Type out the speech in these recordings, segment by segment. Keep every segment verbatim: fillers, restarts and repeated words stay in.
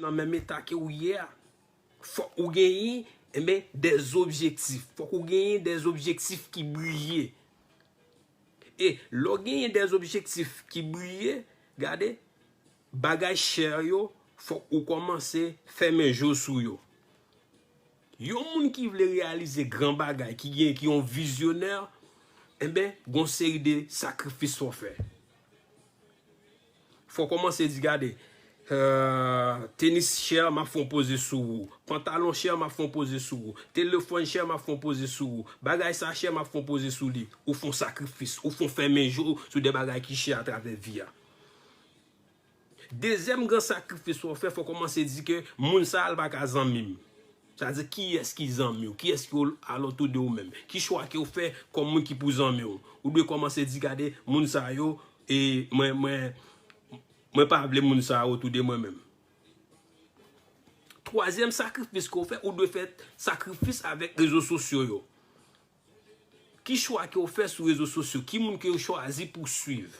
nan menm eta ke ou ye a. Fòk ou genyen, enben, dè zobjektif. Fòk ou genyen dè zobjektif ki briye. E lè w genyen dè zobjektif ki briye, gade, bagay chè yo, fòk ou kòmanse fèmen je w sou yo. Yon moun ki vle reyalize gran bagay, ki gen, ki yon vizyonè, enben, gon seri de sakrifis fò fè. Fò kòmanse di, gade, euh, tenis chè, m ap fè yon poze sou ou. Pantalon chè, m ap fè yon poze sou ou. Telefòn chè, m ap fè yon poze sou ou. Bagay sa chè, m ap fè yon poze sou li. Ou fè yon sakrifis, ou fè yon fèmen je w sou de bagay ki chè atravè vi a. Dezyèm gran sakrifis fò fè, fò kòmanse di ke moun sa a, l pa ka zanmi m. Sa di, kiyès ki zanmi w? Kiyès ki alantou de ou menm? Ki chwa ke w fè kòm moun ki pou zanmi w? Ou dwe kòmanse di, gade, moun sa yo, e mwen, mwen, mwen pa vle moun sa yo otou de mwen menm. Twazyèm sakrifis ke w fè, ou dwe fè sakrifis avèk rezo sosyo yo. Ki chwa ke w fè sou rezo sosyo? Ki moun ke w chwazi pou w swiv?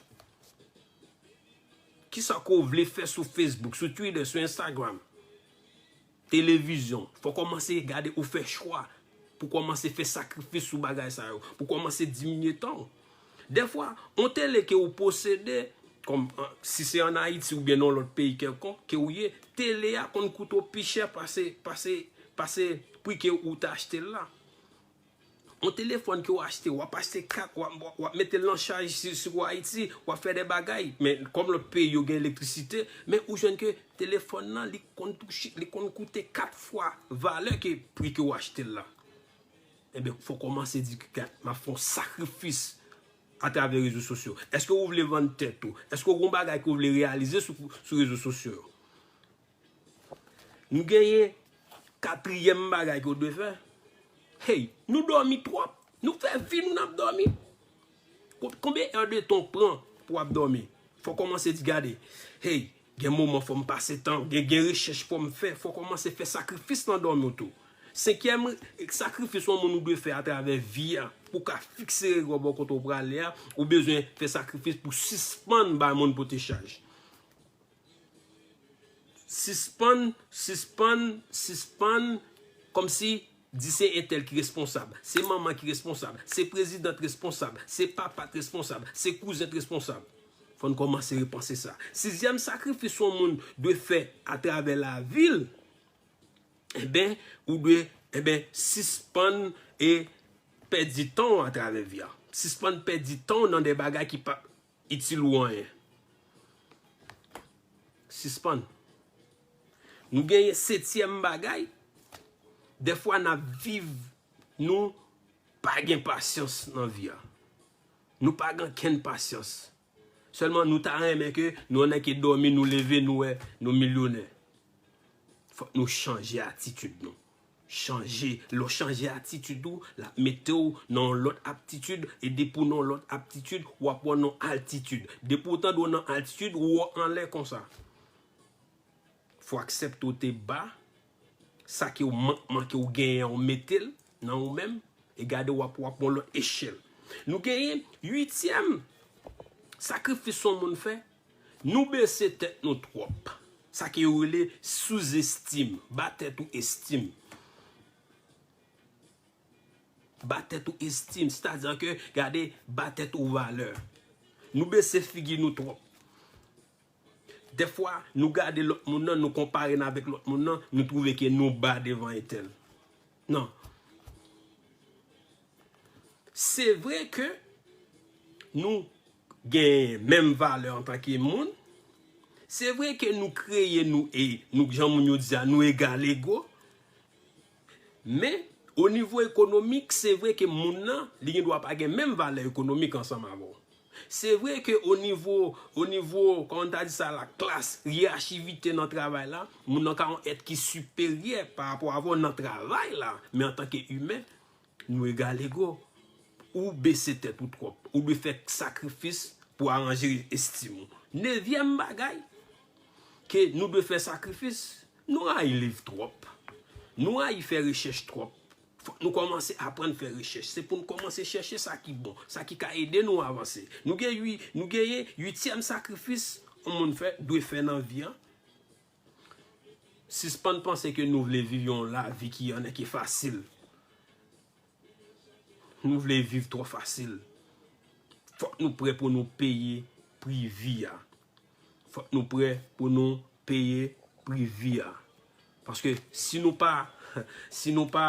Kisa ke w vle fè sou Facebook, sou Twitter, sou Instagram? Televizyon. Fò kòmanse gade ou fè chwa pou kòmanse fè sakrifis sou bagay sa yo, pou kòmanse diminye tan w. Dèfwa, on tele ke ou posede, kòm, an, si se ann Ayiti oubyen nan lòt peyi kèlkonk ke ou ye, tele a konn koute w pi chè pase, pase, pase pri ke ou te achte l la. On telefòn ke w achte, w ap achte kat, w ap, w ap, w ap mete l nan chaj si, si w Ayiti, w ap fè de bagay. Men kòm lòt peyi yo gen elektrisite, men ou jwenn ke telefòn nan, li konn touche, li konn koute kat fwa valè ke pri ke w achte l la. Enben, fò w kòmanse di, gad, m ap fè yon sakrifis atravè rezo sosyo. Èske ou vle vann tèt ou? Èske w gen yon bagay ke w vle reyalize sou, sou rezo sosyo yo? Nou genyen katriyèm bagay ke w dwe fè. Hey, nou dòmi twòp. Nou fè vi nou n ap dòmi. Ko-, konbyen è de tan w pran pou w ap dòmi? Fò w kòmanse di, gade, hey, gen moman fò m pase tan, gen, gen rechèch fò m fè, fò w kòmanse fè sakrifis nan dòmi w tou. Senkyèm sakrifis yon moun ou dwe fè atravè vi a, pou w ka fikse règ ou bò kote w prale a, ou bezwen fè sakrifis pou sispann bay moun pote chaj. Sispann, sispann, sispann, kòmsi di se entèl ki responsab, se manman ki responsab, se prezidan t responsab, se papa t responsab, se kouzen t responsab. Fò n kòmanse repanse sa. Sizyèm sakrifis yon moun dwe fè atravè lavi l, enben, ou dwe, enben, sispann e pèdi tan w atravè vi a. Sispann pèdi tan w nan de bagay ki pa itil ou anyen. Sispann. Nou genyen setyèm bagay. Dèfwa n ap viv, nou pa gen pasyans nan vi a. Nou pa gen kenn pasyans. Sèlman nou ta renmen ke nou annik dòmi, nou leve, nou wè, nou milyonè. Fòk nou chanje atitid nou. Chanje. Lè w chanje atitid ou, l ap mete w nan yon lòt aptitid, e depi w nan yon lòt aptitid, w ap wè w nan yon altitid. Depi w tande w nan altitid, ou wè w anlè konsa. Fò w aksepte w te ba, sa ke w mankman ke w genyen an, w mete l nan ou menm, e gade w ap, w ap yon lòt echèl. Nou genyen uityèm sakrifis yon moun fè, nou bese tèt nou twòp. Sa ke yo rele souzestim, ba tèt ou estim. Ba tèt ou estim, sètadi ke, gade, ba tèt ou valè. Nou bese figi nou twòp. Dèfwa, nou gade lòt moun nan, nou konpare n avèk lòt moun nan, nou twouve ke nou ba devan entèl. Non. Se vre ke nou gen menm valè antanke moun. Se vre ke nou kreye nou e nou, jan moun yo di a, nou egal ego. Men, o nivo ekonomik, se vre ke moun nan, li gen dwa pa gen menm valè ekonomik ansanm avè w. Se vre ke o nivo, o nivo, kòman n ta di sa la, klas, yerachi vite nan travay la, moun nan ka yon èt ki siperyè pa rapò avè w nan travay la, men antanke imen, nou egal ego. Ou bese tèt ou twòp. Ou dwe fè sakrifis pou aranje estim ou. Nevyèm bagay ke nou dwe fè sakrifis, nou rayi liv twòp. Nou rayi fè rechèch twòp. Fòk nou kòmanse aprann fè rechèch. Se pou n kòmanse chèche sa ki bon, sa ki ka ede nou avanse. Nou gen ui-, nou genyen uityèm sakrifis yon moun fè, dwe fè nan vi an. Sispann panse ke nou vle viv yon lavi ki annèk e fasil. Nou vle viv twò fasil. Fòk nou prè pou nou peye pri vi a. Fòk nou prè pou nou peye pri vi a. Paske si nou pa, si nou pa